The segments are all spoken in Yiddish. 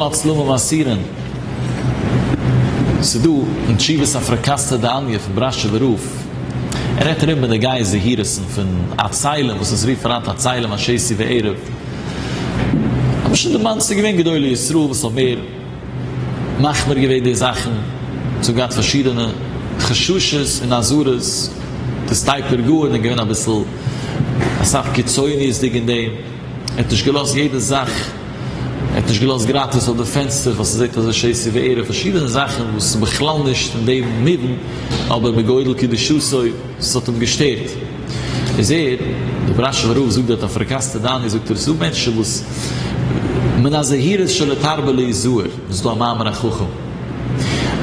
הצלמים אסורין. ס'דא אין תשובות אפרקסתא דעניא פון בראשוב'ער רב, ער רעדט ארום בנוגע זהירות'ן פון הצלם וואס עס רופט היינט הצלם השתי וערב, האט מען שוין דערמאנט ס'איז געווען גדולי ישראל וואס האבן מער מחמיר געווען די זאכן, זיי האבן געהאט פארשידענע חששות און אזהרות, די סטייפלער גאון איז געווען אביסל אסאך קיצוניות'דיג אין דעם, ער האט נישט געלאזט יעדע זאך. ער האט נישט געלאזט גראטעס אויף די פענסטער ווייל ס'זעט אזוי שתי וערב, פארשידענע זאכן וואס איז בכלל נישט אין דעם מובן, אבער מגודל קדושתו ס'האט אים געשטערט. איז ער, דער בראשוב'ער רב זאגט דארט אפרקסתא דעניא זאגט ער ס'איז דא מענטשן וואס מן הזהירות שלא תרבה להיזהר, דאס איז דא א מאמר החכם,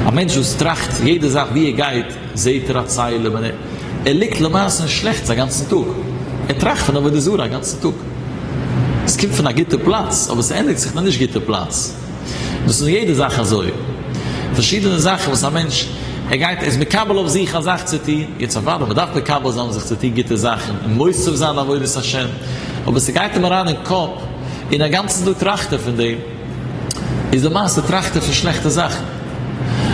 א מענטש וואס טראכט יעדע זאך ווי ער גייט זעט ער א צלם און ער ליגט למעשה אין שלעכטס א גאנצן טאג, ער טראכט פון עבודה זרה א גאנצן טאג. עס קומט פון א גוטע פלאץ, אבער עס ענדיגט זיך אין א נישט גוטע פלאץ. דאס איז אין יעדע זאך אזוי. פארשידענע זאכן וואס א מענטש, ער גייט, ער איז מקבל אויף זיך א זאך צו טון, יעצט אוודאי מען דארף מקבל זיין אויף זיך צו טון גוטע זאכן און מוסיף זיין עבודת השם, אבער ס'גייט אים אריין אין קאפ און א גאנצן טאג טראכט ער פון דעם, איז למעשה טראכט ער פון שלעכטע זאכן.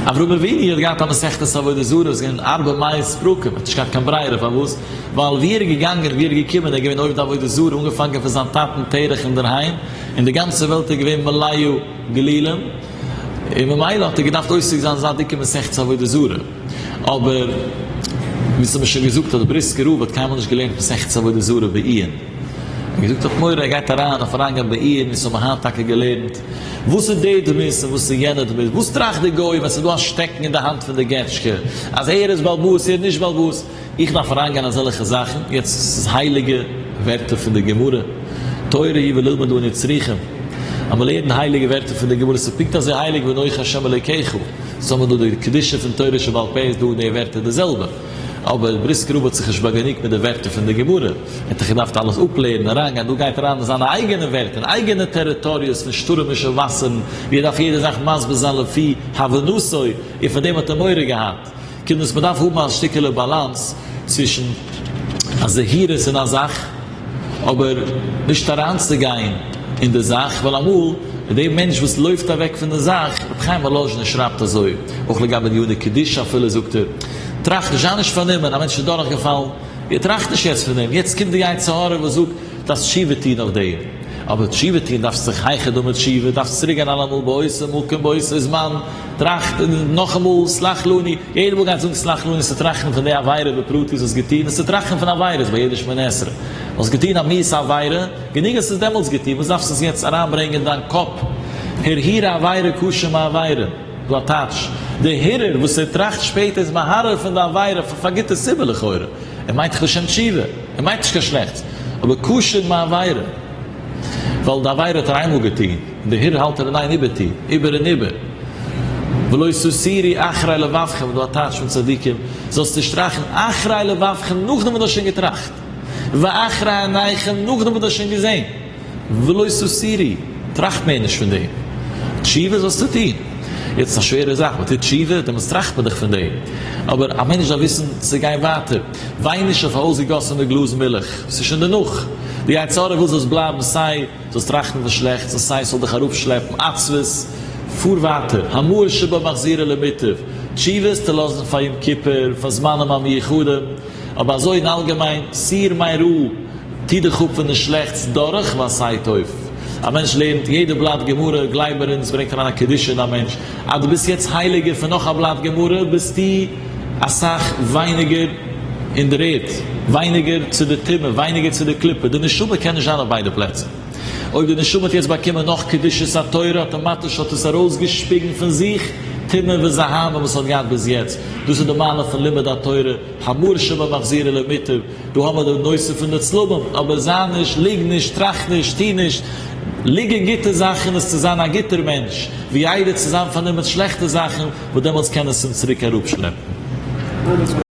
אברהם אבינו האט געהאט א מסכת עבודה זרה וואס איז געווען ארבע מאות פרקים, ער האט נישט געהאט קיין ברירה, פארוואס? ווייל ווי ער איז געגאנגען און ווי ער איז געקומען איז געווען עובדי עבודה זרה אנגעפאנגען פון זיין טאטן תרח אינדערהיים און די גאנצע וועלט איז געווען מלאה גילולים און ממילא האט ער געדארפט עוסק זיין זיין דיקע מסכת עבודה זרה אבער ווי ס'האט מען שוין געזאגט אז די בריסקער רב האט קיינמאל נישט געלערנט מסכת עבודה זרה בעיון ער האט געזאגט האט מורא ער גייט אריין דארף אריינגיין בעיון ווי ס'האט מען היינט טאקע געלערנט וואס איז די דמות און וואס איז יענע דמות וואס טראכט די גוי ווען ס'איז דא א שטעקן אין די האנט פון די געטשקע אז ער איז בעל הבית ער איז נישט בעל הבית. איך דארף אריינגיין אזעלכע זאכן, יעצט ס'איז הייליגע ווערטער פון די גמרא, תורה היא וללמוד אנו צריכים, אז מ'לערנט הייליגע ווערטער פון די גמרא, ס'איז פונקט אזוי הייליג ווי אנכי השם אלוקיך, סאו האבן מיר דא די קדושה פון תורה שבעל פה איז דא אין די ווערטער די זעלבע, אבער בריסקער רב האט זיך נישט באגענוגט מיט די ווערטער פון די גמרא, ער האט דאך געדארפט אלעס אפלערנען, אריינגיין, דא גייט אריין אין זיינע אייגענע ווערטער, אין אייגענע טעריטאריעס פון שטורעמישע וואסערן, ווי ער דארף יעדע זאך מסביר זיין לפי הבנתו, און פון דעם האט ער מורא געהאט. קומט אויס מ'דארף האבן א שטיקעלע באלאנס צווישן א זהירות אין א זאך אבער נישט אריינצוגיין אין די זאך ווייל אמאל די מענטש וואס לויפט אוועק פון די זאך, רבי חיים וואלאזשינער שרייבט אזוי אויך לגבי עניני קדושה אפילו זאגט ער טראכט נישט זיי נישט פארנומען א מענטש איז דורכגעפאלן ער טראכט נישט יעצט פון דעם יעצט קומט די יצר הרע וואס זאגט דארפסט תשובה טון אויף דעם. אבער תשובה טון דארפסט זיך היכי דמי תשובה, דארפסט צוריק גיין אלעמאל באותו מקום באותו זמן, טראכט נאכאמאל סלח לנו, יעדע מאל גייט זאגן סלח לנו צו טראכטן פון די עבירה בפרטיות האסט געטון, און צו טראכטן פון עבירות ביי יעדע שמונה עשרה, האסט געטון א מיאוסע עבירה, גענוג האסט עס דעמאלטס געטון, וואס דארפסטו עס יעצט אריינברענגען אין דיין קאפ, הרהור עבירה קשה מעבירה, דא א טייטש, די הרהור וואס ער טראכט שפעטער איז מהרהר פון די עבירה פאר א גוטע סיבה לכאורה, ער מיינט דאך לשם תשובה, ער מיינט נישט קיין שלעכטס. אבער קשה מעבירה, ווייל די עבירה האט ער איינמאל געטון, און די הרהור האלט ער אין איין איבערטון, איבער און איבער. ולא תתורו אחרי לבבכם, איז דא א טייטש פון צדיקים, זאלסט נישט טראכטן אחרי לבבכם נאכדעם וואס דו האסט שוין געטראכט, ואחרי עיניכם נאכדעם וואס דו האסט שוין געזען. ולא תתורו, טראכט מער נישט פון דעם. תשובה זאלסטו טון. יעצט איז א שווערע זאך, מען טוט תשובה, דעמאלטס טראכט מען דאך פון דעם. אבער א מענטש דארף וויסן צו גיין ווייטער. וויין נישט אויף א אויסגעגאסענע גלאז מילך, ס'איז שוין דערנאך. די יצר הרע וויל זאלסט בלייבן סיי זאלסט טראכטן פון שלעכטס און סיי ס'זאל דיך אראפשלעפן עצבות. פאר ווייטער, המאור שבה מחזירה למוטב. תשובה איז צו לאזן פאר יום כיפור, פאר זמנים המיוחדים. אבער אזוי אין אלגעמיין, סור מרע. טו דיך אפ פון די שלעכטס דורך ועשה טוב. א מענטש לערנט יעדע בלאט גמרא, גלייב מיר אונז ברענגט אריין א קדושה אין א מענטש. אז דו ביסט יעצט הייליגער פון נאך א בלאט גמרא ביסטו אסאך ווייניגער אין דער ערד, ווייניגער צו די טומאה, ווייניגער צו די קליפה. די נשמה קען נישט זיין אויף ביידע פלעצער. אויב די נשמה האט יעצט באקומען נאך קדושת התורה, אטאמאטיש האט עס ארויסגעשפיגן פון זיך טומאה וזוהמה וואס האט געהאט ביז יעצט. דאס איז די מעלה פון לימוד התורה. המאור שבה מחזירה למוטב, דא האמער די נושא פון די צלמים, אבער זיי נישט, ליג נישט, טראכט נישט, טו נישט, ליג אין גוטע זאכן איז צו זיין א גוטער מענטש, ווי איידער צו זיין פארנומען מיט שלעכטע זאכן, וואס דעמאלטס קען עס אים צוריק אראפשלעפן.